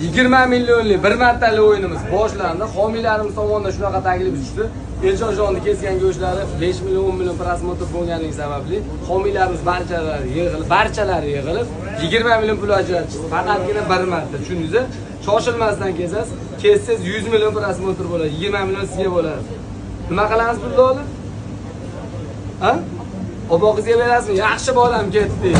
20 millionlik bir martalik o'yinimiz boshlandi. Homiylarimiz tomonidan shunaqa taklif tushdi. Elshonjonni kesgan go'shtlari 5 million, 10 million просмотр bo'lganligi sababli homiylarimiz barchalari yig'ilib 20 million pul ajratishdi. Faqatgina bir marta, tushundingiz? Shoshilmasdan kesasiz. Kessangiz 100 million просмотр bo'ladi. 20 million sizga bo'ladi. Nima qilamiz pulni olib? Ha? Obog'izga berasizmi? Yaxshi bolam, ketdi.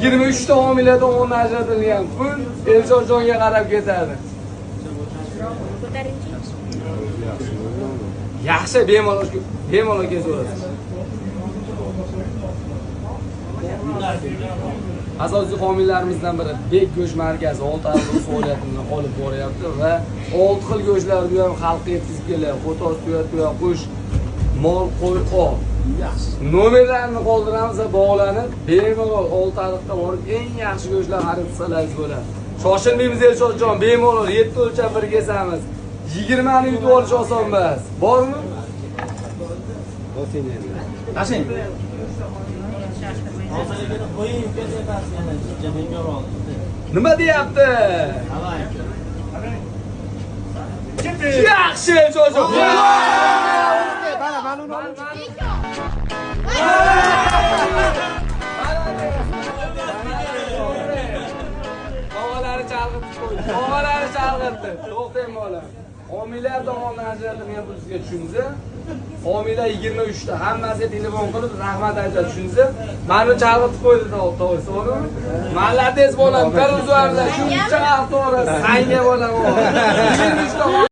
23 ta homiylar tomonidan ajratilgan pul Elshonjonga qarab ketadi. Ko'tarinchi. Yaxshi, bemalol kesaverasiz. Asosiy homiylarimizdan biri Bek go'sht markazi olti xil faoliyatini olib boryapti va olti xil go'shtlarni ham xalqqa yetkazib kelyapti. Qo'tos, tuya, tuya, qush, mol, qo'y, ot. Nomerlarni qoldiramiz va bog'lanib, bemalol Oltiariqqa borib eng yaxshi go'shtlar xarid qilsangiz bo'ladi. Shoshilmaymiz, Elshotjon, bemalol 7 o'lchab bir kesamiz. 20 ni yutib olish oson emas. Bormi? Tashlang. Qo'ying, ketyapsiz yana menga oldi. Nima deyapti? Давай. Yaxshi, Elshotjon. Mana, mana uni olib. Bobolari chalg'itib qo'ydi. Bobolari chalg'itdi. To'xtang, bola. Homiylar tomonidan ajratilgan pul sizga, tushundingiz? Homiylar 23 ta hammasiga telefon qilib rahmat aytadi, tushundingiz? Mani chalg'itib qo'ydi, to'g'rimi? Молодец, bolam, bir uzarlar, shuncha vaqt to'g'ri. Sanga bolam. 23 ta.